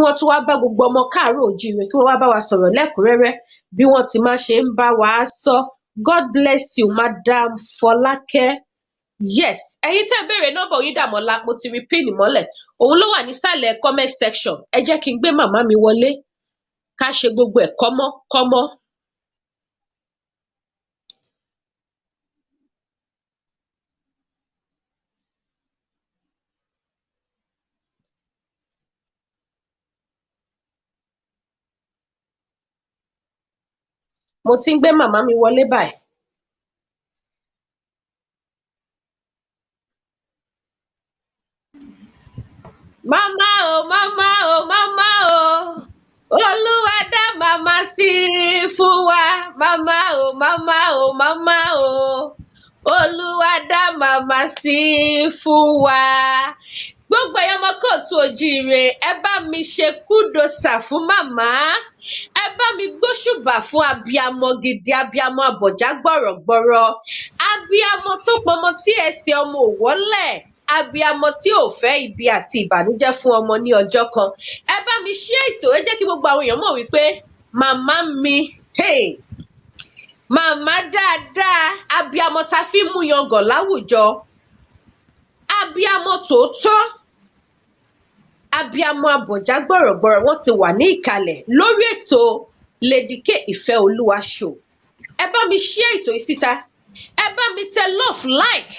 wọ́n tún wá bá gbogbo ọmọ káàárọ̀ oòjíire, kí wọ́n wá bá wa sọ̀rọ̀ lẹ́kùnrẹ́rẹ́ bí wọ́n ti máa ṣe ń bá wa sọ. God bless you, Madam Fọlákẹ́. Yes, ẹ̀yin tẹ́ ń béèrè nọ́mbà Oyíndàmọ́lá, mo ti rí pin mọ́lẹ̀, òun ló wà nísàlẹ̀ comment section. Ẹ jẹ́ kí n gbé màmá mi wọlé, ká ṣe gbogbo ẹ̀ kọ́mọ́kọ́mọ́. Mo ti ń gbé màmá mi wọlé báyìí. Màmá o, màmá o, màmá o, Olúwa dá màmá sí fún wa. Màmá o, màmá o, màmá o, Olúwa dá màmá sí fún wa. Gbogbo ẹ̀yin ọmọ káàárọ̀ oòjíire, ẹ bá mi ṣe kúdòsà fún màmá, ẹ bá mi gbóṣùbà fún abiyamọ gidi, abiyamọ abọ̀já gbọ̀rọ̀gbọ̀rọ̀, abiyamọ tó pọnmọ tí ẹsẹ̀ ọmọ ò wọ́lẹ̀, abiyamọ tí ò fẹ́ ibi àti ìbànújẹ́ fún ọmọ ní ọjọ́ kan. Ẹ bá mi ṣe ètò, ẹ jẹ́ kí gbogbo àwọn èèyàn mọ̀ wípé màmá mi, hey, màmá dáadáa, abiyamọ ta fi ń mú yangàn láwùjọ, abiyamọ tòótọ́, abiyamọ abọ̀já gbọ̀rọ̀gbọ̀rọ̀, wọ́n ti wà ní ìkàlẹ̀ lórí ètò Lady K Ìfẹ́ Olúwa Show. Ẹ bá mi share ètò yìí síta, ẹ bá mi tẹ love, like,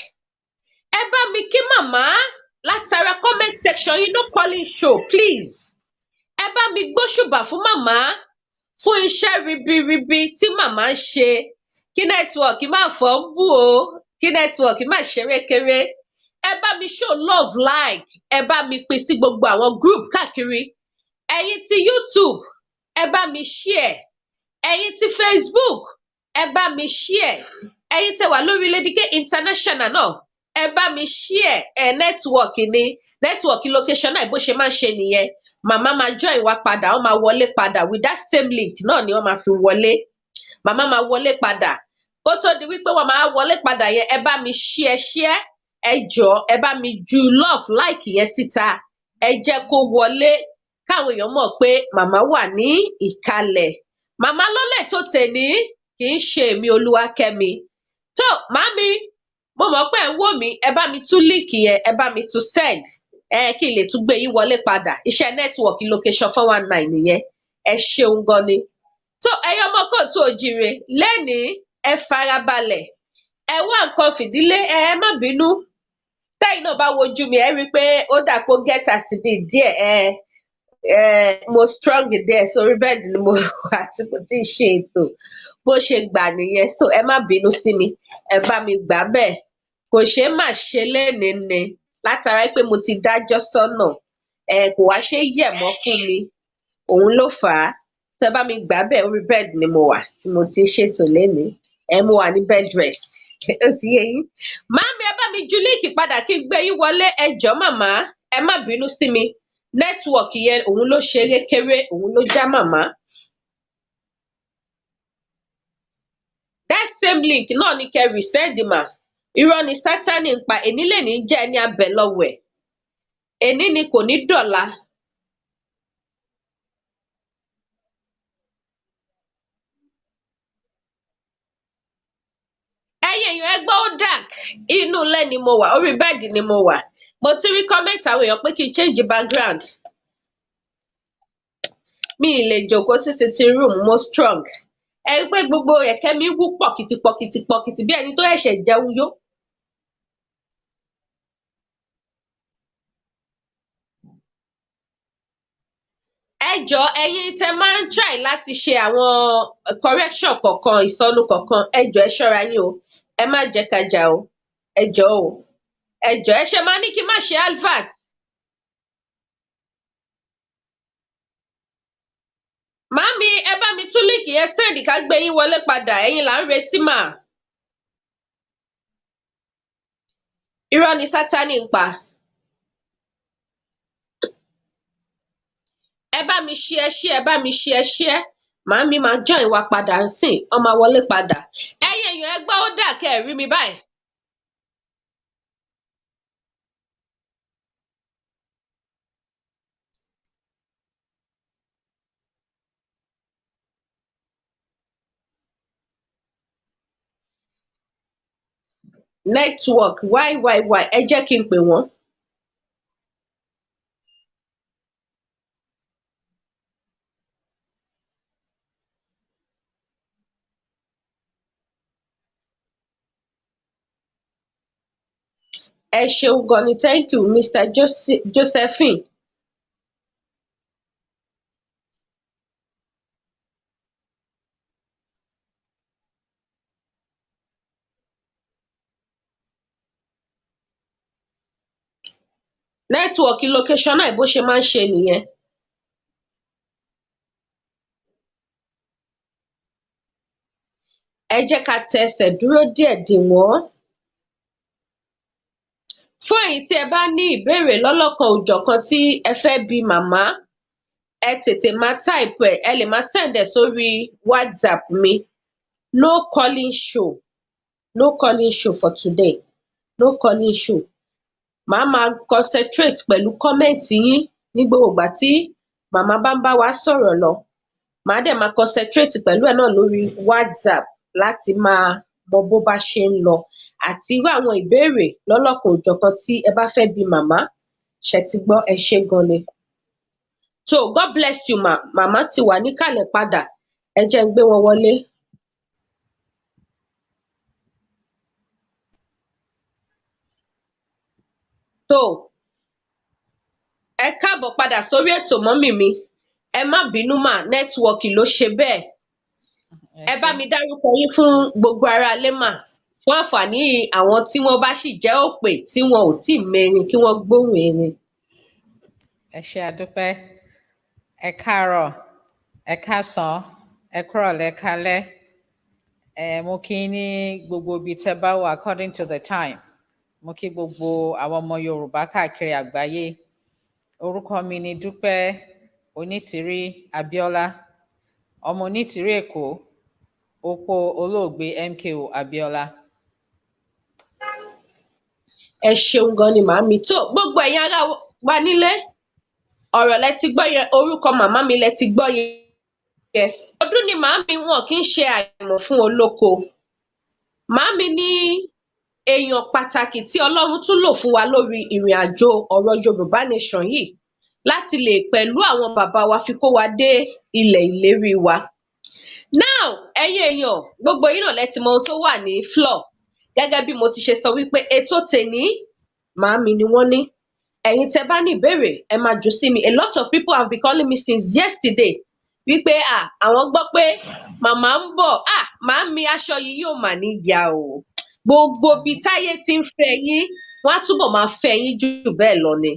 ẹ bá mi kí màmá látara comment section yìí. No calling show, please. Ẹ bá mi gbóṣùbà fún màmá fún iṣẹ́ ribiribi tí màmá ń ṣe. Kí network má fọ́ ń bù o, kí network má ṣerékeré. Ẹ bá mi show love, like, ẹ bá mi pín sí gbogbo àwọn group káàkiri. Ẹ̀yin ti YouTube, ẹ bá mi share. Ẹ̀yin ti Facebook, ẹ bá mi share. Ẹ̀yin tẹ́ wà lórí Lady K International náà, ẹ bá mi share. Ẹ network ni network location náà, bó ṣe máa ń ṣe nìyẹn. Màmá máa join wa padà, wọ́n máa wọlé padà with that same link náà ni wọ́n máa fi wọlé. Màmá máa wọlé padà. Kó tó di wípé wọ́n máa wọlé padà yẹn, ẹ bá mi share, share, ẹ jọ̀ọ́, ẹ bá mi ju love, like yẹn síta. Ẹ jẹ́ kó wọlé, káwọn èèyàn mọ̀ pé màmá wà ní ìkàlẹ̀. Màmá lọ́lẹ̀ tó tèní kì í ṣe èmi Olúwakẹ́mi tó. Màmí, mo mọ̀ pé ẹ̀ ń wò mí. Ẹ bá mi tún link yẹn, ẹ bá mi tún send ẹ, kí n lè tún gbé yín wọlé padà. Iṣẹ́ network location 419 nìyẹn. Ẹ ṣeun gan ni. Tó ẹ̀yin ọmọ káàárọ̀ oòjíire, lẹ́nìí ẹ farabalẹ̀, ẹ wá nǹkan fìdílé. Ẹ má bínú, tẹ́yìn náà bá wojú mi, ẹ rí i pé ó dà pé ó get àsìbí díẹ̀. Ẹ mo strong díẹ̀ sórí bed ni mo wà tí mo ti ń ṣe ètò. Bó ṣe gbà nìyẹn, so ẹ má bínú sí mi, ẹ bá mi gbà bẹ́ẹ̀. Kò ṣeé má ṣe lénìí ni, látara pé mo ti dájọ́ sọ́nà, ẹ kò wá ṣe é yẹ̀ mọ́ fún mi, òun ló fà á. Tẹ bá mi gbà bẹ́ẹ̀, orí bed ni mo wà tí mo ti ń ṣètò lénìí. Ẹ mo wà ní bed rest, ó ti yé yín. Màámi, ẹ bá mi ju link padà kí n gbé yín wọlé. Ẹ jọ̀ọ́ màmá, ẹ má bínú sí mi, network yẹn òun ló ṣe rékéré, òun ló já màmá. That same link náà ni kẹ́ resend mà. Irọ́ ni Sátánì ń pa. Èní lè ní jẹ́ ẹni abẹ lọ́wẹ̀, èní ni kò ní dọ̀la. Ẹ̀yin èèyàn, ẹ gbọ́, ó dark. Inú ilé ni mo wà, orí bed ni mo wà. Mo ti rí comment àwọn èèyàn pé kí n change background. Mi ì lè jókòó sí sitting room, mo strong. Ẹ rí pé gbogbo ẹ̀kẹ́ mi wú pọ̀kìtì pọ̀kìtì pọ̀kìtì bí ẹni tó ṣẹ̀ṣẹ̀ jẹun yó. Ẹ jọ̀ọ́, ẹ̀yin tẹ́ máa ń try láti ṣe àwọn correction kọ̀ọ̀kan, ìsọnù kọ̀ọ̀kan, ẹ jọ̀ọ́, ẹ ṣọ́ra yín o. Ẹ má jẹ́ ká jà o. Ẹ jọ̀ọ́ o, ẹ jọ̀ọ́. Ẹ ṣe máa ní kí n má ṣe advert. Màámi, ẹ bá mi tún link yẹn send, ká gbé yín wọlé padà. Ẹ̀yin là ń retí mà. Irọ́ ni Sátánì ń pa. Ẹ bá mi share, share, ẹ bá mi share, share. Màámi máa join wa padà ń sìn, wọ́n máa wọlé padà. Ẹ̀yin èèyàn, ẹ gbọ́, ó dà kẹ́ ẹ̀ rí mi báyìí. Network YYY, ẹ jẹ́ kí n pè wọ́n. Ẹ ṣeun gan ni, thank you, Mr Josephine. Network location náà bó ṣe máa ń ṣe nìyẹn. Ẹ jẹ́ ká tẹsẹ̀ dúró díẹ̀ dè wọ́n. Fún ẹ̀yin tí ẹ bá ní ìbéèrè lọ́lọ́kan-ò-jọ̀kan tí ẹ fẹ́ bi màmá, ẹ tètè máa type ẹ̀, ẹ lè máa send ẹ̀ sórí WhatsApp mi. No calling show, no calling show for today, no calling show. Màá máa concentrate pẹ̀lú comment yín ní gbogbo ìgbà tí màmá bá ń bá wa sọ̀rọ̀ lọ. Màá dẹ̀ máa concentrate pẹ̀lú ẹ̀ náà lórí WhatsApp láti máa mọ bó bá ṣe ń lọ àti irú àwọn ìbéèrè lọ́lọ́kan-ò-jọ̀kan tí ẹ bá fẹ́ bi màmá. Ṣẹ ti gbọ́? Ẹ ṣé gan ni. So God bless you, ma. Màmá ti wà níkàlẹ̀ padà. Ẹ jẹ́ n gbé wọn wọlé. Tó, ẹ káàbọ̀ padà sórí ètò, mummy mi. Ẹ má bínú mà, network ló ṣe bẹ́ẹ̀. Ẹ bá mi dárúkọ yín fún gbogbo aráalé mà, fún àǹfààní àwọn tí wọ́n bá sì jẹ́ òpè tí wọn ò tíì merin kí wọ́n gbóhùn erin. Ẹ ṣé, àdúpẹ́. Ẹ káàárọ̀, ẹ káàsán, ẹ kúrọ̀lẹ́, ẹ káalẹ́. Ẹ mo kí yín ní gbogbo ibi tẹ́ bá wà according to the time. Mo kí gbogbo àwọn ọmọ Yorùbá káàkiri àgbáyé. Orúkọ mi ni Dúpẹ́ Onítìrí Abíọ́lá, ọmọ Onítìrí Èkó, opó olóògbé MKO Abíọ́lá. Ẹ ṣeun gan ni, màámi. Tó, gbogbo ẹ̀yin ará wa nílé, ọ̀rọ̀ lẹ ti gbọ́ yẹn, orúkọ màmá mi lẹ ti gbọ́ yẹn. Ọdún ni màámi, wọn kì í ṣe àìmọ̀ fún olóko. Màámi ní èèyàn pàtàkì tí Ọlọ́run tún lò fún wa lórí ìrìn àjò ọ̀rọ̀ Yorùbá Nation yìí láti lè pẹ̀lú àwọn bàbá wa fi kó wa dé ilẹ̀ ìlérí wa. Now, ẹ̀yin èèyàn, gbogbo yín náà lẹ ti mọ ohun tó wà ní floor. Gẹ́gẹ́ bí mo ti ṣe sọ wípé ètò tèní, màámi ni wọ́n ní. Ẹ̀yin tẹ́ bá ní ìbéèrè, ẹ máa jù sí mi. A lot of people have been calling me since yesterday wípé à àwọn gbọ́ pé màmá ń bọ̀. À màámi, aṣọ yìí yóò mà ní ya o. Gbogbo ibi táyé ti ń fẹ́ yín, wọ́n á túbọ̀ máa fẹ́ yín jù bẹ́ẹ̀ lọ ni.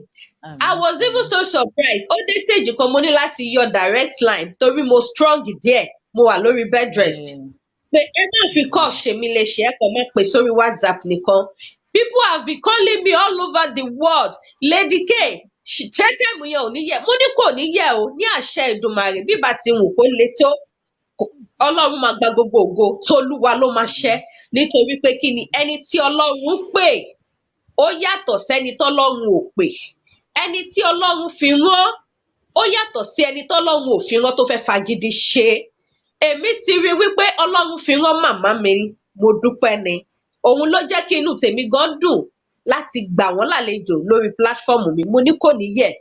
I was even so surprised. Ó dé stage kan, mo ní láti yọ direct line torí mo strong díẹ̀, mo wà lórí bed rest. Pé ẹ má fi call ṣe mí léṣe, ẹ kàn máa pè sórí WhatsApp nìkan. People have been calling me all over the world. "Lady K, ṣé time yẹn ò ní yẹ?" Mo ní kò ní yẹ o, ní àṣẹ Èdùmàrè. Bí ìbá ti wù kó le tó, Ọlọ́run máa gba gbogbo ògo, tolúwa ló máa ṣẹ. Nítorí pé kí ni? Ẹni tí Ọlọ́run pè, ó yàtọ̀ sẹ́ni tọ́lọ́run ò pè. Ẹni tí Ọlọ́run fi rán, ó yàtọ̀ sí ẹni tọ́lọ́run ò fi rán tó fẹ́ fagídí ṣe. Èmi ti rí wípé Ọlọ́run fi rán màmá mi, mo dúpẹ́ ni. Òun ló jẹ́ kí inú tèmi gan dùn láti gbà wọ́n lálejò lórí platform mi. Mo ní kò ní yẹ̀.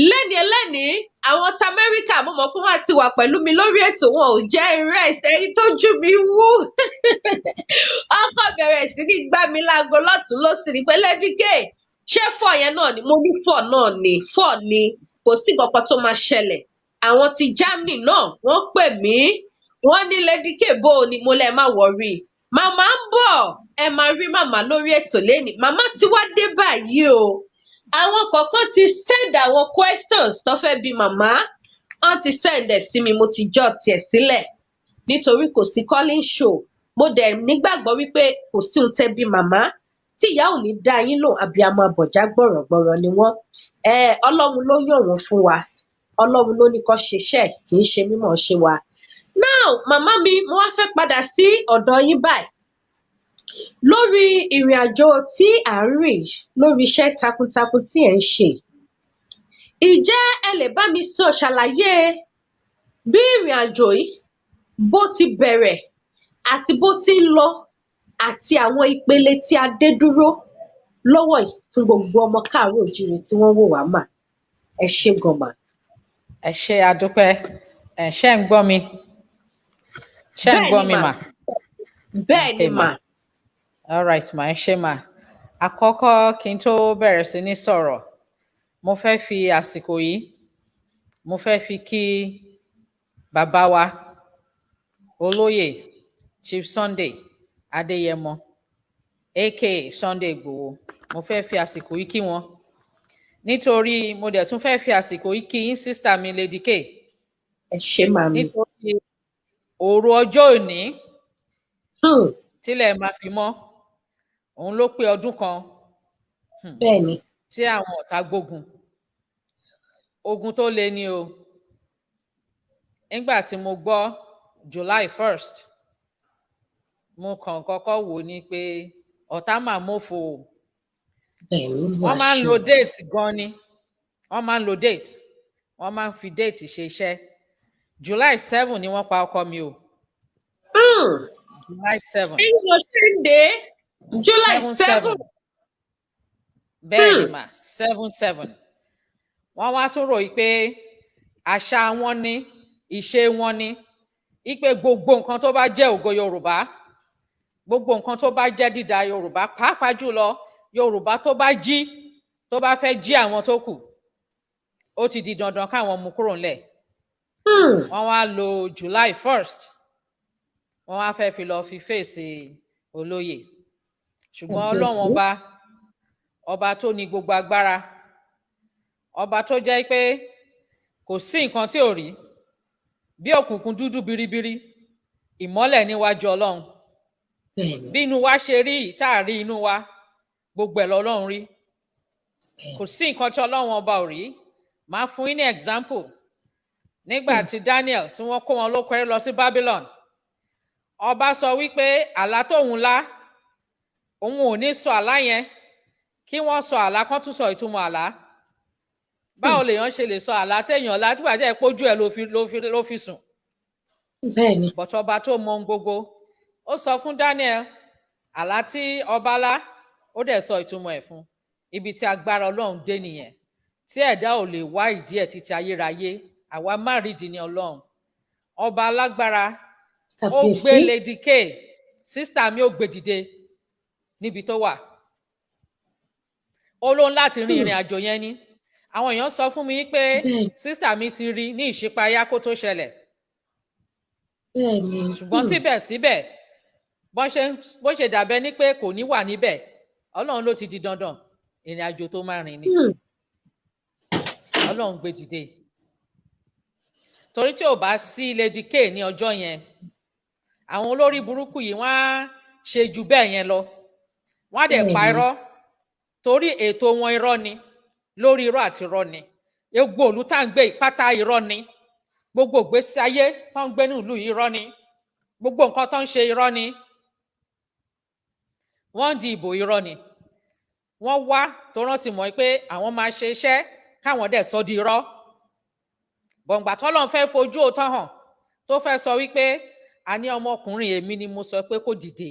Lẹ́ni ẹlẹ́ni, àwọn ti Amẹ́ríkà, mo mọ̀ pé wọ́n á ti wà pẹ̀lú mi lórí ètò, wọn ò jẹ́ rest. Ẹni tójú mi wú, ọkọ bẹ̀rẹ̀ sí ní gbá mi láago lọ́tún lọ́sì ní pé, "Lady K, ṣé 4 yẹn náà ni?" Mo ní 4 náà ni, 4 ni, kò sí nǹkan kan tó máa ṣẹlẹ̀. Àwọn ti Germany náà, wọ́n pè mí, wọ́n ní, "Lady K, bó o ni?" Mo lẹ má worry, màmá ń bọ̀, ẹ máa rí màmá lórí ètò lẹ́nìí. Màmá ti wá dé báyìí o. Àwọn kọ̀ọ̀kan ti send àwọn questions tó fẹ́ bi màmá, wọ́n ti send ẹ̀ sí mi, mo ti jot ẹ̀ sílẹ̀ nítorí kò sí calling show. Mo dẹ̀ nígbàgbọ́ wípé kò sí ohun tẹ́ bí màmá tí ìyá ò ní dá yín lóhùn. Abiyamọ abọ̀já gbọ̀rọ̀gbọ̀rọ̀ ni wọ́n. Ẹ Ọlọ́run ló yàn wọ́n fún wa, Ọlọ́run ló ní kó ṣiṣẹ́, kì í ṣe mímọ̀ ṣe wa. Now, màmá mi, mo wá fẹ́ padà sí ọ̀dọ̀ yín báyìí lórí ìrìn àjò tí à ń rìn, lórí iṣẹ́ takuntakun tí ẹ̀ ń ṣe. Ìjẹ́ ẹ lè bá mi sọ ṣàlàyé bí ìrìn àjò yìí bó ti bẹ̀rẹ̀ àti bó ti ń lọ? Àti àwọn ìpele tí a dé dúró lọ́wọ́ yìí fún gbogbo ọmọ káàárọ̀ oòjíire tí wọ́n wò wá mà. Ẹ ṣé gan mà. Ẹ ṣé, adúpẹ́. Ẹ ṣé, ń gbọ́ mi? Ṣé ń Bẹ́ẹ̀ gbọ́ ni mi mà. mà? Bẹ́ẹ̀ ni Okay mà. mà. All right mà, ẹ ṣé mà. Àkọ́kọ́, kí n tó bẹ̀rẹ̀ sí ní sọ̀rọ̀, mo fẹ́ fi àsìkò yìí, mo fẹ́ fi kí bàbá wa, Olóyè Chief Sunday Adéyẹmọ, aka Sunday Igboho. Mo fẹ́ fi àsìkò yìí kí wọn, nítorí mo dẹ̀ tún fẹ́ fi àsìkò yìí kí yín, sister mi Lady K. Ẹ ṣé, màmí. Nítorí òru ọjọ́ òní tílẹ̀ máa fi mọ́, òun ló pé ọdún kan bẹ́ẹ̀ ni tí àwọn ọ̀tá gbógun. Ogun tó le ni o. Nígbà tí mo gbọ́ July 1st, mo kàn kọ́kọ́ wò ní pé ọ̀tá mà mófo o. Bẹ́ẹ̀ ni. Wọ́n máa ń lo date gan ni. Wọ́n máa ń lo date, wọ́n máa ń fi date ṣe iṣẹ́. July 7 ni wọ́n pa ọkọ mi o. July 7. Nínú ṣéǹde July seven 7. Seven, bẹ́ẹ̀ ni mà, 7/7. Wọ́n wá tún ròyìn pé àṣà wọn ní, ìṣe wọn ní ipe gbogbo nǹkan tó bá jẹ́ ògo Yorùbá, gbogbo nǹkan tó bá jẹ́ dídá Yorùbá, pàápàá jùlọ Yorùbá tó bá jí, tó bá fẹ́ jí àwọn tó kù, ó ti di dandan káwọn mú kúrò ńlẹ̀. Wọ́n wá lo July 1st, wọ́n wá fẹ́ fi lọ fi fèsì olóyè, ṣùgbọ́n Ọlọ́run ọba, ọba tó ní gbogbo agbára, ọba tó jẹ́ pé kò sí nǹkan tí ò rí, bí òkùnkùn dúdú biribiri, ìmọ́lẹ̀ níwájú Ọlọ́run. Bí inú wa ṣe rí yìí, tá a rí inú wa, gbogbo ẹ̀ lọ́lọ́run rí. Kò sí nǹkan tí Ọlọ́run ọba ò rí. Máa fún yín ní example. Nígbà tí Daniel, tí wọ́n kó wọn lóko ẹrú lọ sí Babylon, ọba sọ wípé àlá tóun lá, òun ò ní sọ àlá yẹn, kí wọ́n sọ àlá kan tún sọ ìtumọ̀ àlá. Báwo lèèyàn ṣe lè sọ àlá téèyàn lá tí wàá pójú ẹ̀ ló fi sùn? bẹ́ẹ̀ ni But ọba tó mọ ohun gbogbo, ó sọ fún Daniel àlá tí ọba lá, ó dẹ̀ sọ ìtumọ̀ ẹ̀ fún. Ibi tí agbára Ọlọ́run dé nìyẹn, tí ẹ̀dá ò lè wá ìdí ẹ̀ títí ayérayé. Àwa má rídìí ní Ọlọ́run ọba alágbára. Ó Kàbíyèsí. gbé Lady K, sister mi, ó gbé dìde níbi tó wà. Ó lóun láti rin ìrìn àjò yẹn ni. Àwọn èèyàn sọ fún mi pé sister mi ti rí ní ìṣípayá kó tó ṣẹlẹ̀. bẹ́ẹ̀ ni Ṣùgbọ́n síbẹ̀síbẹ̀, bó ṣe dàbẹ́ ní pé kò ní wà níbẹ̀, Ọlọ́run ló ti di dandan, ìrìn àjò tó máa rìn ni. Ọlọ́run gbé dìde, torí tí ò bá sí Lady K ní ọjọ́ yẹn, àwọn olórí burúkú yìí, wọ́n á ṣe jù bẹ́ẹ̀ yẹn lọ, wọ́n á dẹ̀ pa irọ́, torí ètò wọn irọ́ ni, lórí irọ́ àti irọ́ ni. Gbogbo ìlú tá à ń gbé yìí pátá, irọ́ ni. Gbogbo ìgbésí ayé tó ń gbé ní ìlú yìí, irọ́ ni. Gbogbo nǹkan tó ń ṣe, irọ́ ni. Wọ́n ń di ìbò, irọ́ ni. Wọ́n wá tó rántí mọ̀ pé àwọn máa ṣe iṣẹ́ káwọn dẹ̀ sọ di irọ́. Bọ̀ǹgbà tọ́lọ́run fẹ́ fojú òótọ́ hàn, tó fẹ́ sọ wípé a ní ọmọkùnrin, èmi ni mo sọ pé kó dìde,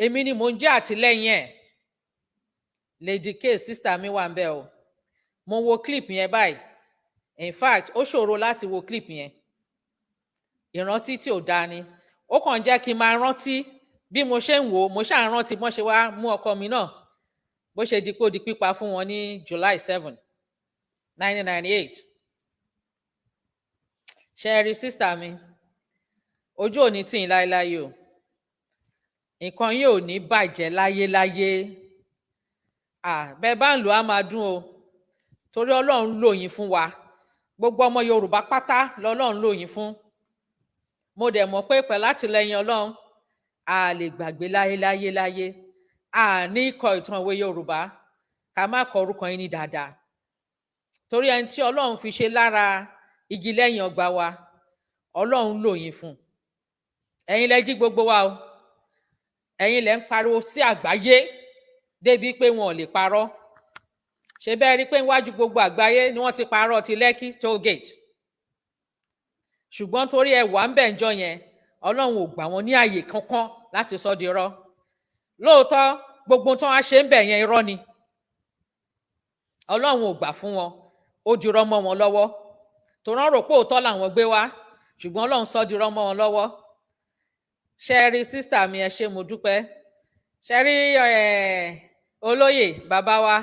èmi ni mò ń jẹ́ àtìlẹ́yìn ẹ̀. Lady K, sister mi wà ń bẹ̀ o. Mo wo clip yẹn báyìí. In fact, ó ṣòro láti wo clip yẹn. Ìrántí tí ò dáa ni. Ó kàn jẹ́ kí n máa rántí bí mo ṣe ń wò ó. Mo ṣáà ń rántí bọ́n ṣe wá mú ọkọ mi náà, bó ṣe di pé ó di pípa fún wọn ní July 7, 1998. Ṣe é rí, sister mi, ojú ò ní tì yín láéláé o. Nǹkan yín ò ní bàjẹ́ láyéláyé. Bẹ́ẹ̀ bá ń lò á máa dún o, torí Ọlọ́run lò yín fún wa. Gbogbo ọmọ Yorùbá pátá lọ́lọ́run lò yín fún. Mo dẹ̀ mọ̀ pé pẹ̀lú àtìlẹ́yìn Ọlọ́run, a lè gbàgbé láyéláyé láyé. A ní kọ ìtàn ìwé Yorùbá ká má kọ orúkọ yín ní dáadáa, torí ẹni tí Ọlọ́run fi ṣe lára igi lẹ́yìn ọgbà wa, Ọlọ́run lò yín fún. Ẹ̀yin lẹ jí gbogbo wa o. Ẹ̀yin lẹ ń pariwo sí àgbáyé débi pé wọn ò lè parọ́. Ṣe bẹ́ẹ̀ rí pé níwájú gbogbo àgbáyé ni wọ́n ti parọ́ ti Lekki toll gate? Ṣùgbọ́n torí ẹ wà ń bẹ̀ ń jọ yẹn, Ọlọ́run ò gbà wọ́n ní àyè kankan. láti sọ di irọ́. Lóòótọ́, gbogbo tí wọ́n á ṣe ń bẹ̀ yẹn, irọ́ ni. Ọlọ́run ò gbà fún wọn, ó di irọ́ mọ́ wọn lọ́wọ́. Tó rán rò pé òótọ́ làwọn gbé wá, ṣùgbọ́n Ọlọ́run sọ di irọ́ mọ́ wọn lọ́wọ́. Ṣe rí, sister mi, ẹ ṣé, mo dúpẹ́. Ṣe rí olóyè bàbá wa,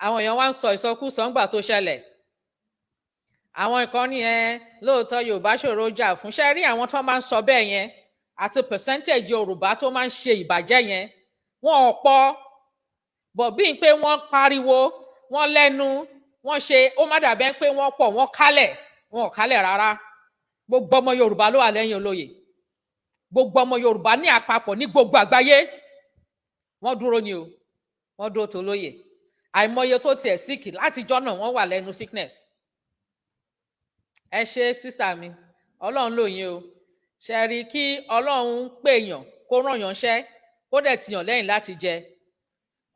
àwọn èèyàn wá ń sọ ìsọkúsọ ńgbà tó ṣẹlẹ̀. Àwọn ìkànnì ẹ, lóòótọ́ Yorùbá ṣòro jà fún. Ṣe rí àwọn tó máa ń sọ bẹ́ẹ̀ yẹn àti percentage Yorùbá tó máa ń ṣe ìbàjẹ́ yẹn, wọn ò pọ̀ bọ̀. Bíi pé wọ́n pariwo, wọ́n lẹ́nu, wọ́n ṣe, ó má dàbẹ́ pé wọ́n pọ̀, wọ́n kálẹ̀. Wọn ò kálẹ̀ rárá. Gbogbo ọmọ Yorùbá ló wà lẹ́yìn olóyè. Gbogbo ọmọ Yorùbá ní àpapọ̀ ní gbogbo àgbáyé, wọ́n dúró ni o, wọ́n dúró tó lóyè. Àìmọye tó tiẹ̀ sick látijọ́ náà, wọ́n wà lẹ́nu sickness. Ẹ ṣe, sister mi, Ọlọ́run ló yín o. Ṣe rí, kí Ọlọ́run pèèyàn, kó ràn yàn ṣẹ́, kó dẹ̀ tìyàn lẹ́yìn láti jẹ,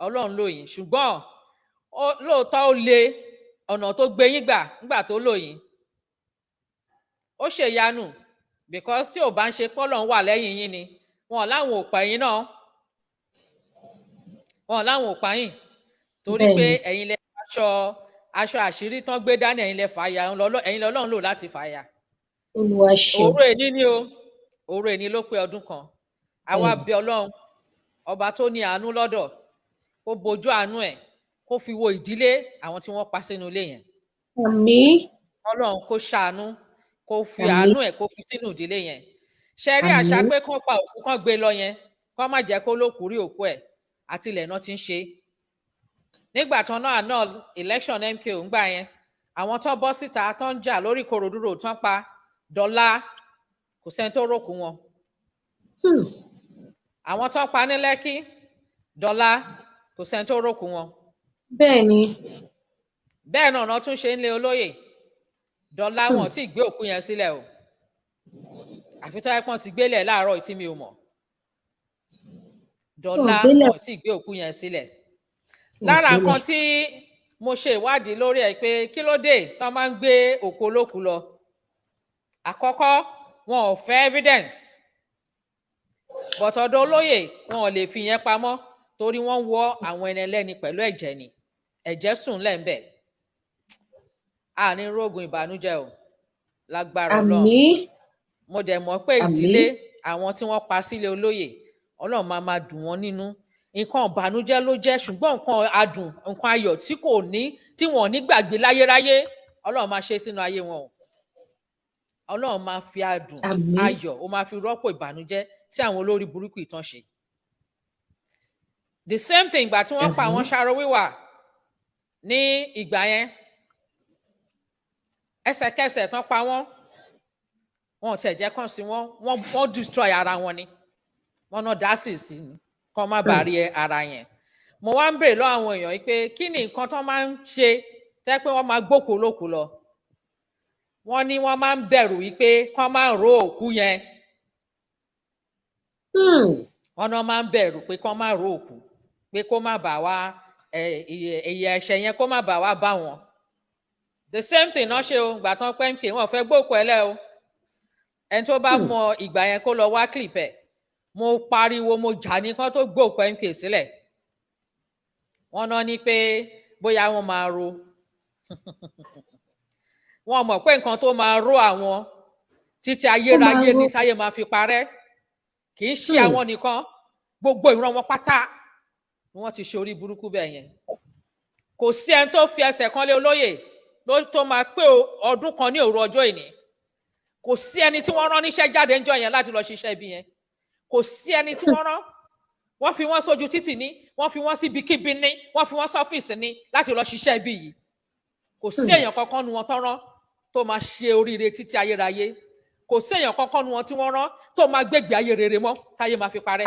Ọlọ́run ló yín. Ṣùgbọ́n lóòótọ́, ó le ọ̀nà tó gbé yín gbà nígbà tó lò yín, ó ṣèyanu, because tí ò bá ń ṣe pọ́lọ́run wà lẹ́yìn yín ni, wọn láwọn ò pa yín náà, wọn láwọn ò pa yín, torí pé ẹ̀yin lẹ aṣọ àṣírí tán gbé dání, ẹ̀yin lẹ fà ya, ẹ̀yin lọ́lọ́run lò láti fà ya. Olúwa ṣeun. Òru èní ni o, òru èní ló pé ọdún kan. Àwa bẹ̀ Ọlọ́run ọba tó ní àánú lọ́dọ̀, kó bojú àánú ẹ̀, kó fi wo ìdílé àwọn tí wọ́n pa sínú ilé yẹn. Àmín. Ọlọ́run kó ṣàánú, kó fi àánú ẹ̀, kó fi sínú ìdílé yẹn. Ṣe rí àṣà pé kán pa òkú, kán gbé lọ yẹn, kán má jẹ́ kó lókùú rí òkú ẹ̀, àti ilẹ̀ náà ti ń ṣe. Nígbà tán náà náà, election MKO ńgbà yẹn, àwọn tán bọ́ síta, tán ń jà lórí Ìkòròdú road, tán pa dọ́là, kò sẹ́ni tó rókù wọn. Àwọn tán pa ní Lẹ́kí dọ́là, kò sẹ́ni tó rókù wọn. Bẹ́ẹ̀ ni. Bẹ́ẹ̀ náà náà tún ṣe ń lé olóyè dọ́là, wọn tí gbé òkú yẹn sílẹ̀ o, àfi tó yẹ pọ́n ti gbélẹ̀ láàárọ̀ tí mi ò mọ̀. Dọ́là, wọn tí gbé òkú yẹn sílẹ̀. Lára nǹkan tí mo ṣe ìwádìí lórí ẹ̀ pé kí ló dé tán máa ń gbé òkú olókùú lọ, àkọ́kọ́, wọn ò fẹ́ evidence, but ọ̀dọ̀ olóyè, wọn ò lè fi yẹn pamọ́, torí wọ́n wọ àwọn ẹni ẹlẹ́ni pẹ̀lú ẹ̀jẹ̀ ni, ẹ̀jẹ̀ sùn lẹ́ńbẹ̀. Àní rógun ìbànújẹ́ o, lágbára Ọlọ́run. Mo dẹ̀ mọ̀ pé ìdílé àwọn tí wọ́n pa sílé olóyè, Ọlọ́run máa máa dùn wọ́n nínú. Nǹkan ìbànújẹ́ ló jẹ́, ṣùgbọ́n nǹkan adùn, nǹkan ayọ̀ tí kò ní, tí wọn ò ní gbàgbé láyéráyé, Ọlọ́run máa ṣe sínú ayé wọn o. Ọlọ́run máa fi adùn ayọ̀, ó máa fi rọ́pò ìbànújẹ́ tí àwọn olórí burúkú ìtàn ṣe. The same thing ìgbà tí wọ́n pa àwọn Ṣàrò Wíwà ní ìgbà yẹn, ẹsẹ̀kẹsẹ̀ tán pa wọ́n, wọn ò tiẹ̀ jẹ́ kàn sí wọn, wọ́n destroy ara wọn ni, wọ́n náà dá sí sí ni kọ́ má bàa rí ara yẹn. Mo wá ń bèrè lọ́wọ́ àwọn èèyàn yìí pé kí ni nǹkan tán máa ń ṣe tẹ́ pé wọ́n máa gbókòó lókùú lọ? Wọ́n ní wọ́n máa ń bẹ̀rù wípé kán máa ro òkú yẹn. Wọ́n náà máa ń bẹ̀rù pé kán máa ro òkú, pé kó má bàa wá ìyà ẹ̀ṣẹ̀ yẹn, kó má bàa wá bá wọn. The same thing náà ṣe o gbà tán pé MK, wọn fẹ́ gbókùú ẹ lẹ́ o. Ẹni tó bá mọ ìgbà yẹn, kó lọ wá clip ẹ̀. Mo pariwo, mo jà ní kán tó gbókùú MK sílẹ̀. Wọ́n náà ní pé bóyá wọ́n máa ro, wọ́n mọ̀ pé nǹkan tó máa ró àwọn títí ayérayé ní táyé máa fi parẹ́. Kì í ṣe àwọn nìkan, gbogbo ìran wọn pátá ni wọ́n ti ṣe orí burúkú bẹ́ẹ̀ yẹn. Kò sí ẹni tó fi ẹsẹ̀ kan lé olóyè tó máa pé ọdún kan ní òru ọjọ́ ìní. Kò sí ẹni tí wọ́n rán níṣẹ́ jáde ńjọ́ yẹn láti lọ ṣiṣẹ́ ibi yẹn. Kò sí ẹni tí wọ́n rán. Wọ́n fi wọ́n sójú títì ní, wọ́n fi wọ́n síbikíbi ní, wọ́n fi wọ́n sọ́fíìsì ní láti lọ ṣiṣẹ́ ibi yìí. Kò sí èèyàn kankan nu wọn tán rán tó máa ṣe oríire títí ayérayé. Kò sí èèyàn kankan nu wọn tí wọ́n rán tó máa gbégbé ayé rere mọ́ táyé máa fi parẹ́.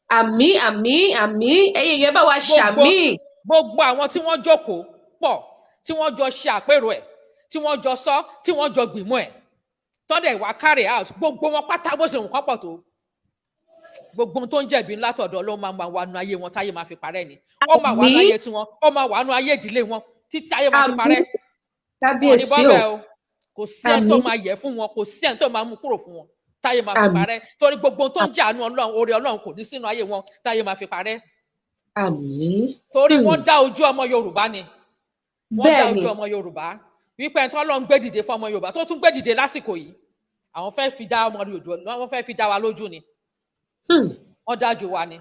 Àmín, àmín, àmín. Ẹ̀yin èèyàn, bá wa ṣàmín. Gbogbo àwọn tí wọ́n jókòó pọ̀, tí wọ́n jọ ṣe àpérò ẹ̀, tí wọ́n jọ sọ, tí wọ́n jọ gbìmọ̀ ẹ̀, tọ́dẹ̀ wá carry out, gbogbo wọn pátá, bó ṣe nǹkan pọ̀ tó, gbogbo ohun tó ń jẹ̀bi látọ̀dọ̀ ló máa wà nù ayé wọn táyé máa fi parẹ́ ni. Ó máa wà nù ayé tiwọn, ó máa wà nù ayé ìdílé wọn títí ayé máa fi parẹ́. Kábíyèsí o. Kò sí ẹni tó máa yẹ fún wọn, kò sí ẹni tó máa mú kúrò fún wọn. Táyé máa fi Àmín. parẹ́, torí gbogbo ohun tó ń jẹ́ àánú Ọlọ́run, oore Ọlọ́run, kò ní sínú ayé wọn táyé máa fi parẹ́. Àmín. Torí wọ́n dá ojú ọmọ Yorùbá ni, wọ́n dá ojú ọmọ Yorùbá wípé ẹni tó lọ ń gbé dìde fún ọmọ Yorùbá, tó tún gbé dìde lásìkò yìí, àwọn fẹ́ fi dá ọmọ Yorùbá, wọ́n fẹ́ fi dá wa lójú ni. Wọ́n dájú wa ni.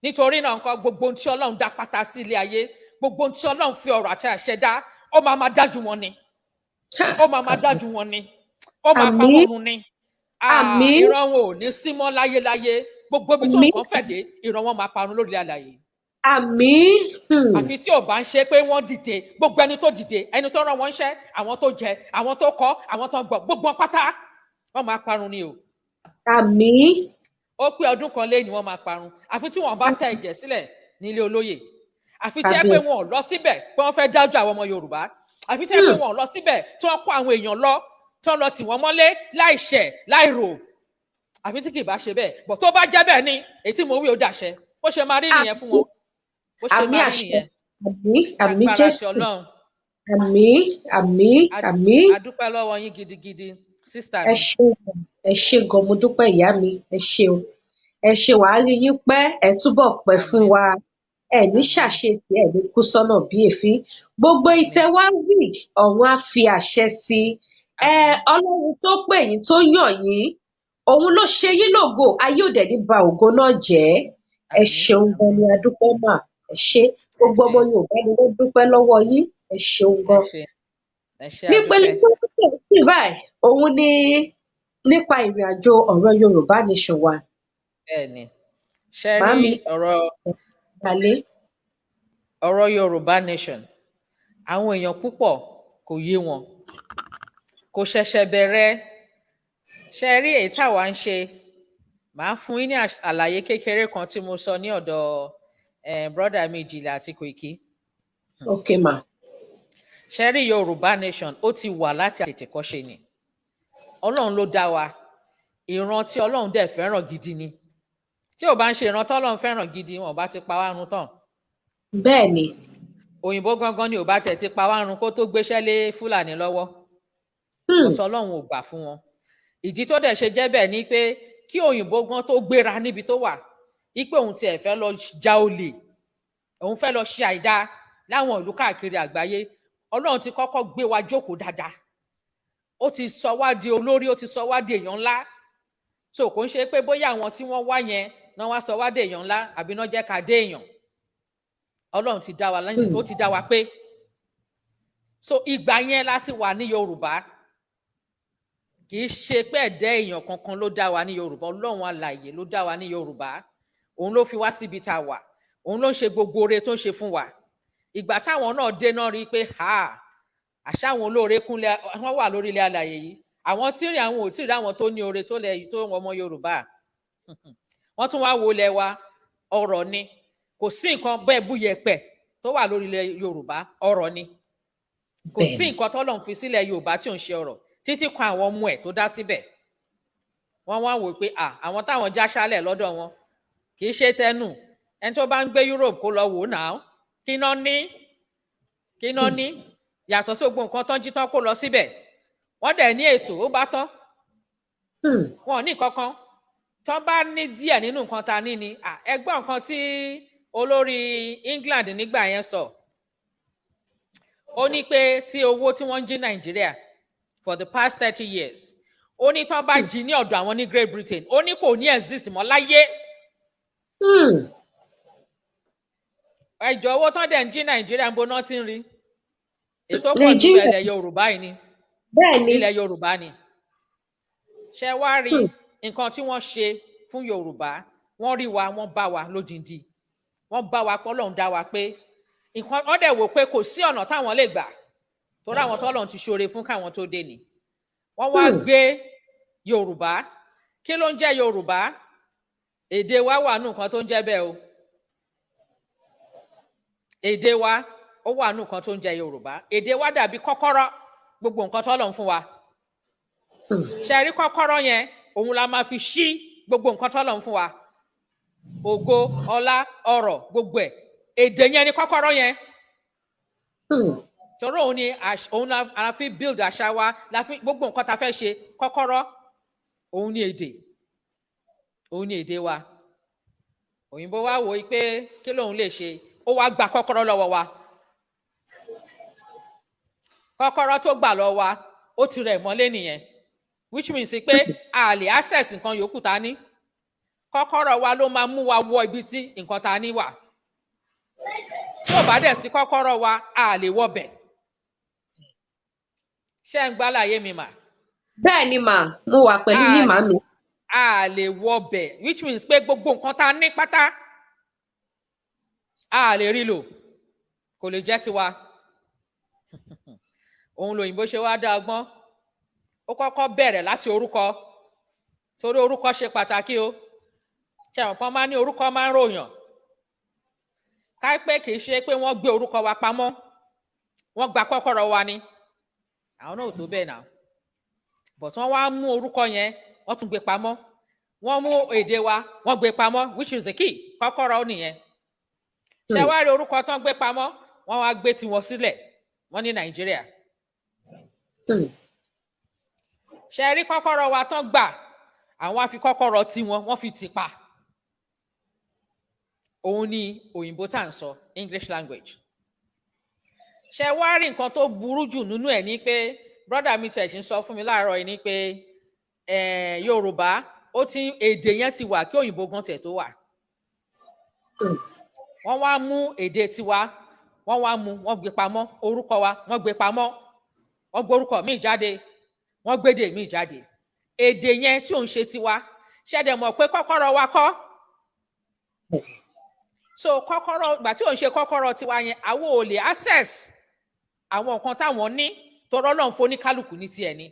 Nítorí náà nǹkan, gbogbo ohun tí Ọlọ́run dá pátá sí ilé ayé, gbogbo ohun tí Ọlọ́run fi ọ̀rọ̀ àti àṣẹ dá, ó máa máa dájú wọn ni, ó máa máa dájú wọn ni, ó máa pa Àmín. wọ́n run ni. Ah, Àmín. ìran wọn ò ní sí mọ́ láyéláyé. Gbogbo ibi tí Àmín. nǹkan fẹ̀ dé, ìran wọn máa parun lórí àlàyé. Àmín. Àfi tí ò bá ń ṣe pé wọ́n dìde. Gbogbo ẹni tó dìde, ẹni tó rán wọn ṣẹ́, àwọn tó jẹ, àwọn tó kọ́, àwọn tó ń gbọ́, gbogbo wọn pátá, wọ́n máa parun ni o. Àmín. Ó pé ọdún kan lé ní wọ́n máa parun, àfi tí wọ́n bá tẹ ẹ̀jẹ̀ sílẹ̀ nílé olóyè, àfi tí ẹ pé Àmín. wọn ò lọ síbẹ̀ pé wọ́n fẹ́ dájú àwọn ọmọ Yorùbá, àfi tí ẹ pé wọn ò lọ síbẹ̀ tí wọ́n kó àwọn èèyàn lọ, tí wọ́n lọ tì wọ́n mọ́lé láìṣẹ̀ láìrò, àfi tí kì í bá ṣe bẹ́ẹ̀. Bọ̀ tó bá jẹ́ bẹ́ẹ̀ ni èyí tí mo wí, ó dàṣẹ. Bó ṣe máa rí nìyẹn fún wọn, bó ṣe Àmín. máa rí Àṣẹ. nìyẹn. Àmín, àmín. Agbára Jésù. ti Ọlọ́run. Àmín, àmín. Àmín. A dúpẹ́ lọ́wọ́ yín gidigidi, sister Ẹ mi. ṣeun gan, ẹ ṣé gan, mo dúpẹ́, ìyá mi. Ẹ ṣeun, ẹ ṣe, wàá rí yín pẹ́, ẹ túbọ̀ pẹ́ fún Àmín. wa. Ẹ ní Àmín. ṣàṣetì, ẹ ní kú sọ́nà bí èéfín. Gbogbo Àmín. ìtẹ́ wá wí, ọ̀run á fi àṣẹ sí i. Ẹ Àmín. Ọlọ́run tó pè yín, tó yàn yín, òun ló ṣe yín lógo. Ayé ò dẹ̀ ní ba ògo náà jẹ́. Ẹ Àmín. ṣeun gan ni, Àmín. a dúpẹ́ mà. Ẹ ṣé. Ẹ Gbogbo ọmọ ṣé. Yorùbá ni wọ́n dúpẹ́ lọ́wọ́ yín. Ẹ ṣeun Ẹ gan. ṣé, ẹ ṣé, Nípele a dúpẹ́. tó tẹ̀ sí báyìí, òun ni nípa ìrìn àjò ọ̀rọ̀ Yorùbá Nation wa. Bẹ́ẹ̀ ni, ṣe rí Màámi ọ̀rọ̀ balẹ̀. ọ̀rọ̀ Yorùbá Nation, àwọn èèyàn púpọ̀ kò yé wọn. Kò ṣẹ̀ṣẹ̀ bẹ̀rẹ̀. Ṣe rí èyí táwa ń ṣe, màá fún yín ní àlàyé kékeré kan tí mo sọ ní ọ̀dọ̀ brother mi Ìjìnlẹ̀ àti Kòìkí. Ok ma. Ṣe rí Yorùbá Nation, ó ti wà láti àtètèkọ́ṣe ni. Ọlọ́run ló dá wa, ìran tí Ọlọ́run dẹ̀ fẹ́ràn gidi ni. Tí ò bá ń ṣe ìran tọ́lọ́run fẹ́ràn gidi, wọn ò bá ti pa wá run tán. bẹ́ẹ̀ ni Òyìnbó gangan ni ò bá tiẹ̀ ti pa wá run kó tó gbéṣẹ́ lé Fúlàní lọ́wọ́. Ọ̀tọ̀, Ọlọ́run ò gbà fún wọn. Ìdí tó dẹ̀ ṣe jẹ́ bẹ́ẹ̀ ni pé kí òyìnbó gan tó gbéra níbi tó wà wípé òun tiẹ̀ fẹ́ lọ ja olè, òun fẹ́ lọ ṣe àìdá láwọn ìlú káàkiri àgbáyé, Ọlọ́run ti kọ́kọ́ gbé wa jókòó dáadáa. Ó ti sọ wá di olórí, ó ti sọ wá di èèyàn ńlá. So kò ń ṣe pé bóyá àwọn tí wọ́n wá yẹn náà wá sọ wá di èèyàn ńlá àbí náà jẹ́ ká dé èèyàn. Ọlọ́run ti dá wa lẹ́yìn, ó ti dá wa pé. So ìgbà yẹn láti wà ní Yorùbá. Kì í ṣe pé ẹ̀dá èèyàn kankan ló dá wa ní Yorùbá. Ọlọ́run alààyè ló dá wa ní Yorùbá. Òun ló fi wá síbi tá a wà, òun ló ń ṣe gbogbo oore tó ń ṣe fún wa. Ìgbà táwọn náà dé náà rí i pé ha, àṣà àwọn olóore kúnlẹ̀ wọ́n wà lórí ilẹ̀ alààyè yìí. Àwọn tí rí, àwọn ò tí ì rí àwọn tó ní oore tó lẹ̀ tó ọmọ Yorùbá. Wọ́n tún wá wo ilẹ̀ wa, ọrọ̀ ni. Kò sí nǹkan bẹ́ẹ̀ bú yẹpẹ̀ tó wà lórí ilẹ̀ Yorùbá, ọrọ̀ ni. Kò sí nǹkan tọ́lọ́run fi sílẹ̀ Yorùbá tí ò ń ṣe ọrọ̀, títí kan àwọn ọmọ ẹ̀ tó dá síbẹ̀. Wọ́n wá wò pé à àwọn táwọn já ṣálẹ̀ lọ́dọ̀ wọn kì í ṣe tẹnu. Ẹni tó bá ń gbé Europe kó lọ wò ó náà, kí ná ní, kí ná ní yàtọ̀ sí gbogbo nǹkan tán jí tán kó lọ síbẹ̀. Wọ́n dẹ̀ ní ètò, ó bá tán. Wọn ò ní kankan. Tán bá ní díẹ̀ nínú nǹkan ta ní ni ẹ gbọ́ nǹkan tí olórí England nígbà yẹn sọ. Ó ní pé tí owó tí wọ́n ń jí Nàìjíríà for the past 30 years, ó ní tán bá jí ní ọ̀dọ̀ àwọn ní Great Britain, ó ní kò ní exist mọ́ láyé. Ẹjọ́, owó tán dẹ̀ ń jí Nàìjíríà, ń bo náà ti ń rí ètò pọ̀ jù? Nàìjíríà. Ilẹ̀ Yorùbá yìí ni. bẹ́ẹ̀ ni Ilẹ̀ Yorùbá ni. Ṣe wá rí nǹkan tí wọ́n ṣe fún Yorùbá, wọ́n rí wa, wọ́n bá wa lódindi, wọ́n bá wa pé Ọlọ́run dá wa pé nǹkan. Wọ́n dẹ̀ wò pé kò sí ọ̀nà táwọn lè gbà torí àwọn tọ́lọ́run ti ṣoore fún káwọn tó dé ni. Wọ́n wá gbé Yorùbá. Kí ló ń jẹ́ Yorùbá? Èdè wa wà nù nǹkan tó ń jẹ́ bẹ́ẹ̀ o. Èdè wa, ó wà nù nǹkan tó ń jẹ́ Yorùbá. Èdè wa dàbí kọ́kọ́rọ́ gbogbo nǹkan tọ́lọ́run fún wa. Ṣe rí kọ́kọ́rọ́ yẹn, òun la máa fi ṣí gbogbo nǹkan tọ́lọ́run fún wa, ògo, ọlá, ọrọ̀, gbogbo ẹ̀. Èdè yẹn ni kọ́kọ́rọ́ yẹn. Torí òun ni òun la fi build àṣà wa, la fi gbogbo nǹkan ta fẹ́ ṣe kọ́kọ́rọ́. Òun ní èdè, òun ní èdè wa. Òyìnbó wa wò ó pé kí lòun lè ṣe, ó wá gba kọ́kọ́rọ́ lọ́wọ́ wa. Kọ́kọ́rọ́ tó gbà lọ́wọ́ wa, ó ti rẹ̀ mọ́lé nìyẹn, which means pé a lè access nǹkan yòókù tá a ní. Kọ́kọ́rọ́ wa ló máa mú wa wọ ibi tí nǹkan tá a ní wà. Tí ò bá dẹ̀ sí kọ́kọ́rọ́ wa, a lè wọbẹ̀. Ṣé ń gbálàyé mi mà? Bẹ́ẹ̀ ni mà, mo wà pẹ̀lú yín, màmí. A lè wọbẹ̀, which means pé gbogbo nǹkan tá a ní pátá, a lè rí lò, kò lè jẹ́ tiwa. Òun lòyìnbó ṣe wá dá ọgbọ́n. Ó kọ́kọ́ bẹ̀rẹ̀ láti orúkọ, torí orúkọ ṣe pàtàkì o. Ṣe àwọn kan máa ní orúkọ máa ń ròyàn ká pé kì í ṣe pé wọ́n gbé orúkọ wa pamọ́, wọ́n gba kọ́kọ́rọ́ wa ni. Àwọn náà ò tó bẹ́ẹ̀ náà, but wọ́n wá mú orúkọ yẹn, wọ́n tún gbé pamọ́. Wọ́n mú èdè wa, wọ́n gbé pamọ́, which is the key. Kọ́kọ́rọ́ nìyẹn. Ṣé wá rí orúkọ tán gbé pamọ́, wọ́n wá gbé tiwọn sílẹ̀, wọ́n ní Nàìjíríà. Ṣe rí kọ́kọ́rọ́ wa tán gbà, àwọn á fi kọ́kọ́rọ́ tiwọn, wọ́n fi tì pa. Òun ni òyìnbó tá à ń sọ, English language. Ṣe wá rí nǹkan tó burú jù nínú ẹ̀ ní pé brother mi tẹ̀ ṣe ń sọ fún mi láàárọ̀ yìí ní pé Yorùbá, ó ti èdè yẹn ti wà kí òyìnbó gan tẹ̀ tó wà. Wọ́n wá mú èdè tiwa, wọ́n wá mú, wọ́n gbé pamọ́. Orúkọ wa, wọ́n gbé pamọ́, wọ́n gbórúkọ míì jáde, wọ́n gbédè míì jáde, èdè yẹn tí òun ṣe tiwa. Ṣẹ̀dẹ̀ mọ̀ pé kọ́kọ́rọ́ wa kọ́? So kọ́kọ́rọ́ ìgbà tí òun ṣe kọ́kọ́rọ́ tiwa yẹn, àwọn ò lè access àwọn nǹkan táwọn ní, tọrọ Ọlọ́run fún oníkálukú ní tiẹ̀ ni.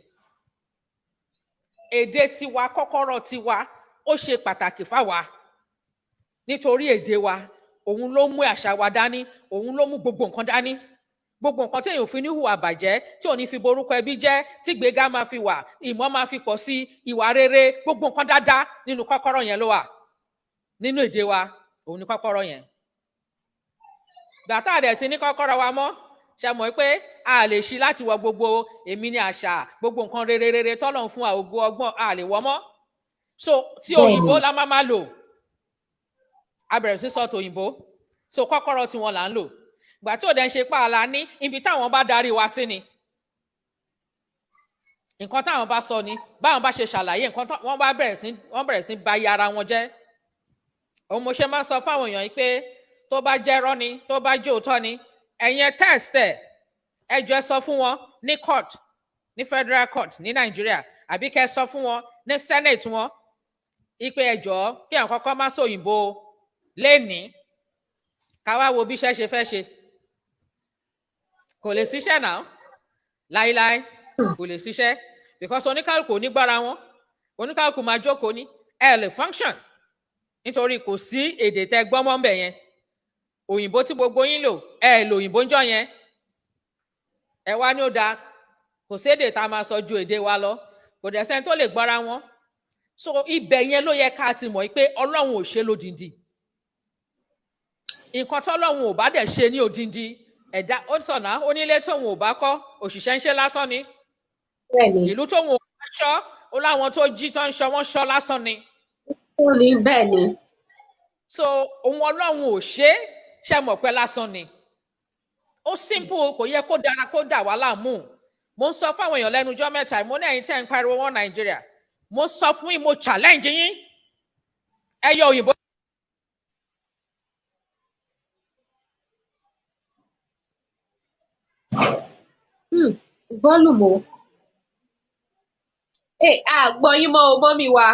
Èdè tiwa, kọ́kọ́rọ́ tiwa, ó ṣe pàtàkì fáwa, nítorí èdè wa, òun ló mú àṣà wa dání, òun ló mú gbogbo nǹkan dání, gbogbo nǹkan téèyàn fi ní hùwà bàjẹ́, tí ò ní fi borúkọ ẹbí jẹ́, tí gbéga máa fi wà, ìmọ̀ máa fi pọ̀ sí, ìwà rere, gbogbo nǹkan dáadáa, nínú kọ́kọ́rọ́ yẹn ló wà. Nínú èdè wa, òun ní kọ́kọ́rọ́ yẹn. Gbàtà dẹ̀ ti ní kọ́kọ́rọ́ wa mọ́, ṣe mọ̀ pé a lè ṣí láti wọ gbogbo èmi ní àṣà, gbogbo nǹkan rere rere tọ́lọ̀ ń fún wa, ògo, ọgbọ́n, a lè wọ mọ́. So tí òyìnbó la máa lò. A bẹ̀rẹ̀ sí sọ tòyìnbó. So kọ́kọ́rọ́ tiwọn là ń lò. Gbà tí òde ń ṣe pààlà ní ibi táwọn bá darí wa sí ni, nǹkan táwọn bá sọ ni, báwọn bá ṣe ṣàlàyé nǹkan, wọ́n bá bẹ̀rẹ̀ sí, wọ́n bẹ̀rẹ̀ sí ba iye ara wọn jẹ́. Òun mo ṣe máa ń sọ fáwọn èèyàn yìí pé tó bá jẹ́ irọ́ ni, tó bá jẹ́ òótọ́ ni, ẹ̀yin ẹ test ẹ̀. Ẹ jọ, ẹ sọ fún wọn ní court, ní federal court ní Nàìjíríà, àbí kẹ́ ẹ sọ fún wọn ní senate wọn ipe ẹ jọ̀ọ́, kí àwọn kọ́kọ́ má sòyìnbó lénìí, ká wá wo bí iṣẹ́ ṣe fẹ́ ṣe. Kò lè ṣiṣẹ́ náà láíláí, kò lè ṣiṣẹ́, because oníkálukú onígbára wọn, oníkálukú máa jókòó ní ẹ lè function, nítorí kò sí èdè tẹ gbọ́mọ́ ńbẹ̀ yẹn. Òyìnbó tí gbogbo yín lò, ẹ lò òyìnbó ń jọ yẹn. Ẹ wá ní ó dáa, kò sédè tá a máa sọ ju èdè wa lọ, kò dẹ̀ sẹ́ni tó lè gbọ́ra wọn. So ibẹ̀ yẹn ló yẹ ká ti mọ̀ pé Ọlọ́run ò ṣe lódindi. Nǹkan tọ́lọ́run ò bá dẹ̀ ṣe ní odindi, ẹ̀dá ó sọ̀nà onílé tóun ò bá kọ́, òṣìṣẹ́ ń ṣe lásán ni. Ìlú tóun ò bá ṣọ́, ó láwọn tó jí tó ń ṣọ́, wọ́n ṣọ́ lásán ni. Ní bẹ́ẹ̀ ni. So òun Ọlọ́run ò ṣe é, ṣe mọ̀ pé lásán ni. Ó simple, kò yẹ kó dára kó dà wá láàmú. Mo ń sọ fáwọn èèyàn lẹ́nu ọjọ́ mẹ́ta, mo ní ẹ̀yin tẹ́ ń pariwo wọn Nàìjíríà, mo sọ fún yín, mo challenge yín, ẹ yọ òyìnbó. Volume o. Ẹ a gbọ́ yín mọ́ o, mummy wa.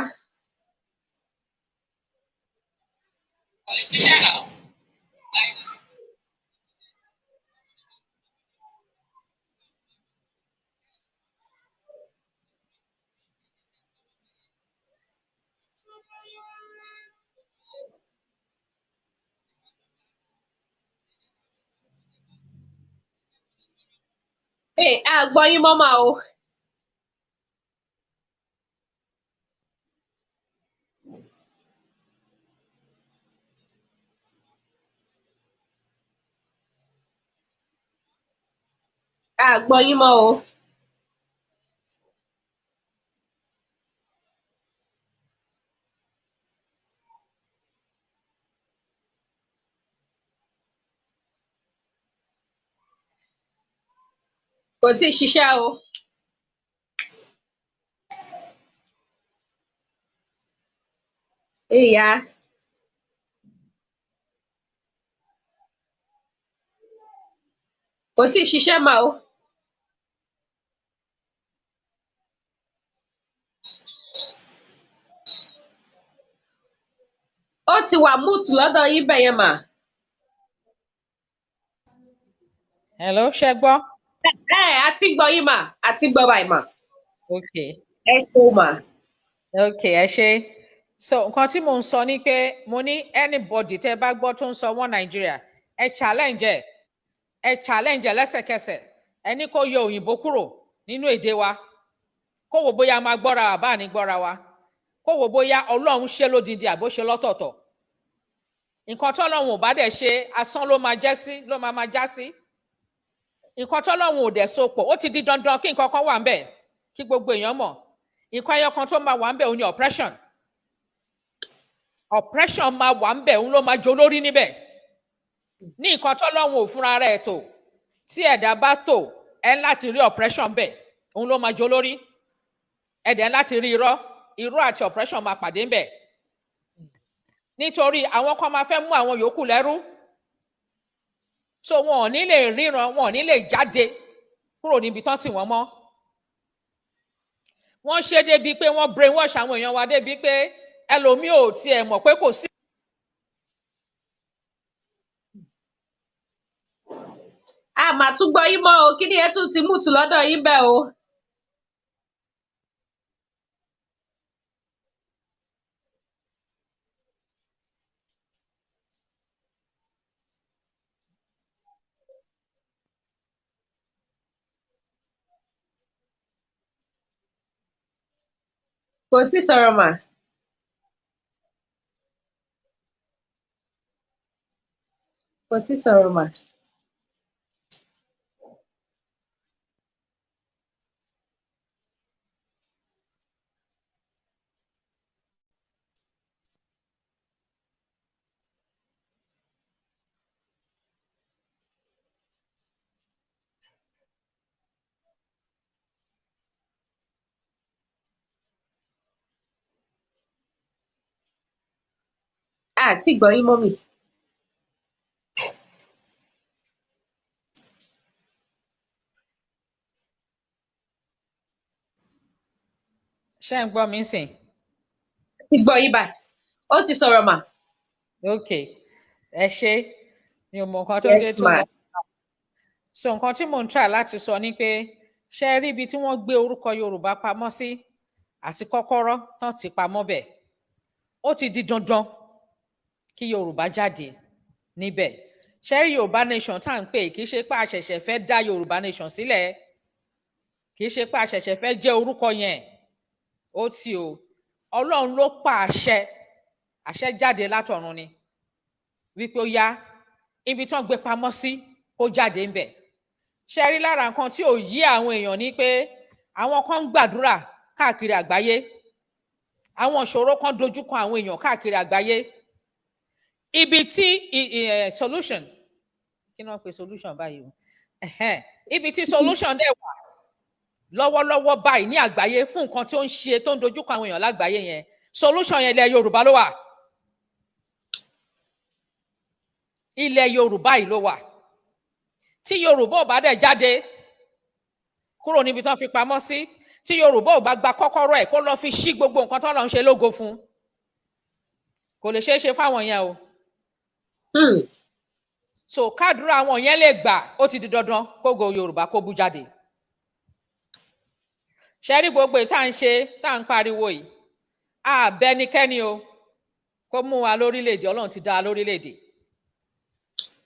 Ẹ a gbọ́ yín mọ́ mà o. A gbọ́ yín mọ́ o. Kò tí ì ṣiṣẹ́ o. Ìyá, kò tí ì ṣiṣẹ́ mà o. Ó ti wà mute lọ́dọ̀ yín bẹ̀yẹn mà. Hello, ṣé gbọ́? Ẹ a ti gbọ́ yín mà, a ti gbọ́ báyìí mà. Okay. Ẹ ṣeun mà. Okay, ẹ ṣé. So nǹkan tí mò ń sọ ni pé mo ní anybody tẹ́ bá gbọ́ tó ń sọ wọ́n Nàìjíríà, ẹ challenge ẹ, ẹ challenge ẹ lẹ́sẹ̀kẹsẹ̀. Ẹ ní kó yọ òyìnbó kúrò nínú èdè wa, kó wò bóyá a máa gbọ́ra wa bá ní gbọ́ra wa, kó wò bóyá Ọlọ́run ṣe lódindi àbó ṣe lọ́tọ̀ọ̀tọ̀. Nǹkan tọ́lọ́run ò bá dẹ̀ ṣe, asán ló máa jẹ́ sí, ló máa máa já sí. Nǹkan tọ́lọ́run ò dẹ̀ so pọ̀, ó ti di dandan kí nǹkan kan wà ńbẹ̀ kí gbogbo èèyàn mọ̀. Nǹkan ẹyọ kan tó máa wà ńbẹ̀ òun ni oppression. Oppression máa wà ńbẹ̀, òun ló máa jó lórí níbẹ̀. Ní nǹkan tọ́lọ́run ò fúnra rẹ̀ tò, tí ẹ̀dá bá tò, ẹ ń láti rí oppression bẹ̀, òun ló máa jó lórí. Ẹ dẹ̀ ń láti rí irọ́, irọ́ àti oppression máa pàdé ńbẹ̀. Nítorí àwọn kan máa fẹ́ mú àwọn yòókù lẹ́rú. So wọn ò ní lè ríran, wọn ò ní lè jáde kúrò níbi tán tì wọ́n mọ́. Wọ́n ṣe débi pé wọ́n brainwash àwọn èèyàn wa débi pé ẹlòmíì ò tiẹ̀ mọ̀ pé kò sí. A mà tún gbọ́ yín mọ́ o, kí ni ẹ tún ti mute lọ́dọ̀ yín bẹ́ẹ̀ o. Kò tí sọ̀rọ̀ mà. Kò tí sọ̀rọ̀ mà. A ti gbọ́ yín, mummy. Ṣé ń gbọ́ mi sìn? Ti gbọ́ yín báyìí. Ó ti sọ̀rọ̀ mà. Okay, ẹ ṣé. Mi ò mọ nǹkan tó dé Yes tó ma. lọ. So nǹkan tí mò ń try láti sọ ni pé ṣé ẹ rí ibi tí wọ́n gbé orúkọ Yorùbá pamọ́ sí àti kọ́kọ́rọ́ tán ti pamọ́ bẹ̀. Ó ti di dandan kí Yorùbá jáde níbẹ̀. Ṣé rí Yorùbá nation tá à ń pè, kì í ṣe pé a ṣẹ̀ṣẹ̀ fẹ́ dá Yorùbá nation sílẹ̀, kì í ṣe pé a ṣẹ̀ṣẹ̀ fẹ́ jẹ́ orúkọ yẹn. Ó ti o, Ọlọ́run ló pa àṣẹ, àṣẹ jáde látọ̀run ni wípé ó yá, ibi tí wọ́n gbé pamọ́ sí, kó jáde ńbẹ̀. Ṣe rí lára nǹkan tí ò yí àwọn èèyàn ni pé àwọn kan ń gbàdúrà káàkiri àgbáyé, àwọn ìṣòro kan dojúkọ àwọn èèyàn káàkiri àgbáyé. Ibi tí solution, kí ni wọ́n pe solution báyìí o? Ibi tí solution dẹ̀ wà lọ́wọ́lọ́wọ́ báyìí ní àgbáyé fún nǹkan tí ó ń ṣe, tó ń dojúkọ àwọn èèyàn lágbàáyé yẹn, solution yẹn, ilẹ̀ Yorùbá ló wà. Ilẹ̀ Yorùbá yìí ló wà. Tí Yorùbá ò bá dẹ̀ jáde kúrò níbi tí wọ́n fi pamọ́ sí, tí Yorùbá ò bá gba kọ́kọ́rọ́ ẹ̀ kó lọ fi ṣí gbogbo nǹkan tó lọ ń ṣe lógo fún, kò lè ṣeé ṣe fáwọn yẹn o. So kádùrá àwọn yẹn lè gbà, ó ti di dandan kógo Yorùbá kó bú jáde. Ṣe rí gbogbo tá à ń ṣe, tá à ń pariwo yìí, àbẹnikẹ́ni o kó mú wa lórílẹ̀‐èdè. Ọlọ́run ti dá a lórílẹ̀‐èdè.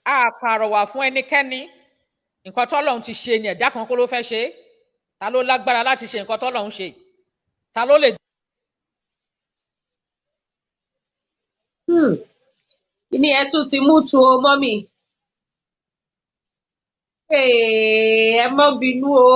A pàrọwà fún ẹnikẹ́ni. Nǹkan tọ́lọ́run ti ṣe ni, ẹ̀dá kan kó ló fẹ́ ṣe é. Ta ló lágbára láti ṣe nǹkan tọ́lọ́run ṣe? Ta ló lè? Ní ẹ tún ti mute o, mummy. Ẹ má bínú o.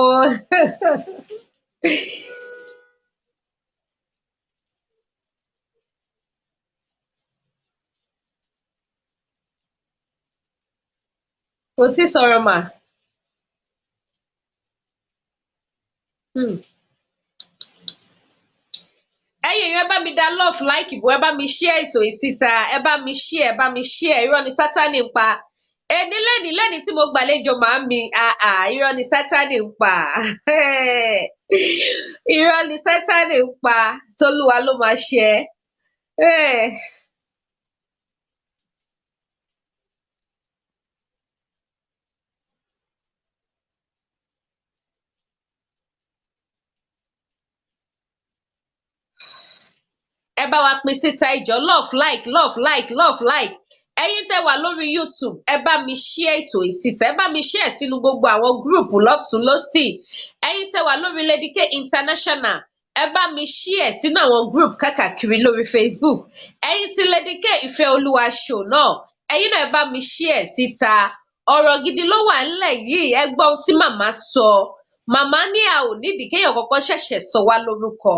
Kò tí sọ̀rọ̀ mà. Ẹ̀yin èèyàn, ẹ bá mi dá love, like bò, ẹ bá mi share ètò yìí síta, ẹ bá mi share, ẹ bá mi share. Irọ́ ni Sátánì ń pa. Ẹni lẹ́ni lẹ́ni tí mo gbàlejò màámi, àà, irọ́ ni Sátánì ń pa, irọ́ ni Sátánì ń pa, tolúwa ló máa ṣe é. Ẹ bá wa pín síta ìjọ. Love, like, love, like, love, like. Ẹ̀yin tẹ́ wà lórí YouTube, ẹ bá mi share ètò yìí síta, ẹ bá mi share sínú gbogbo àwọn group lọ́tùn lósì. Ẹ̀yin tẹ́ wà lórí Lady K International, ẹ bá mi share sínú àwọn group káàkiri lórí Facebook. Ẹ̀yin tí Lady K Ìfẹ́ Olúwa show náà, ẹ̀yin náà, ẹ bá mi share síta. Ọ̀rọ̀ gidi ló wà ńlẹ̀ yìí. Ẹ gbọ́ ohun tí màmá sọ. Màmá ní a ò nídìí kéèyàn kọ́kọ́ ṣẹ̀ṣẹ̀ sọ wá lórúkọ.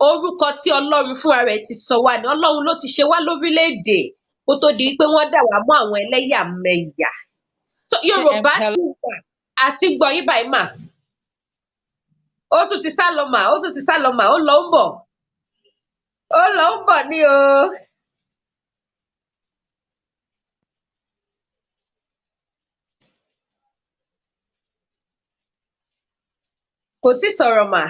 Orúkọ tí Ọlọ́run fúnra rẹ̀ ti sọ wá ní, Ọlọ́run ló ti ṣe wá lórílẹ̀-èdè kó tó di pé wọ́n dà wá mọ́ àwọn ẹlẹ́yàmẹ̀yà. So Ṣé ẹ Yorùbá hello? Ti wà àti gbọ́ yín báyìí mà. Ó tún ti sá lọ mà, ó tún ti sá lọ mà, ó lọ ń bọ̀, ó lọ ń bọ̀ ní o. Kò tí sọ̀rọ̀ mà.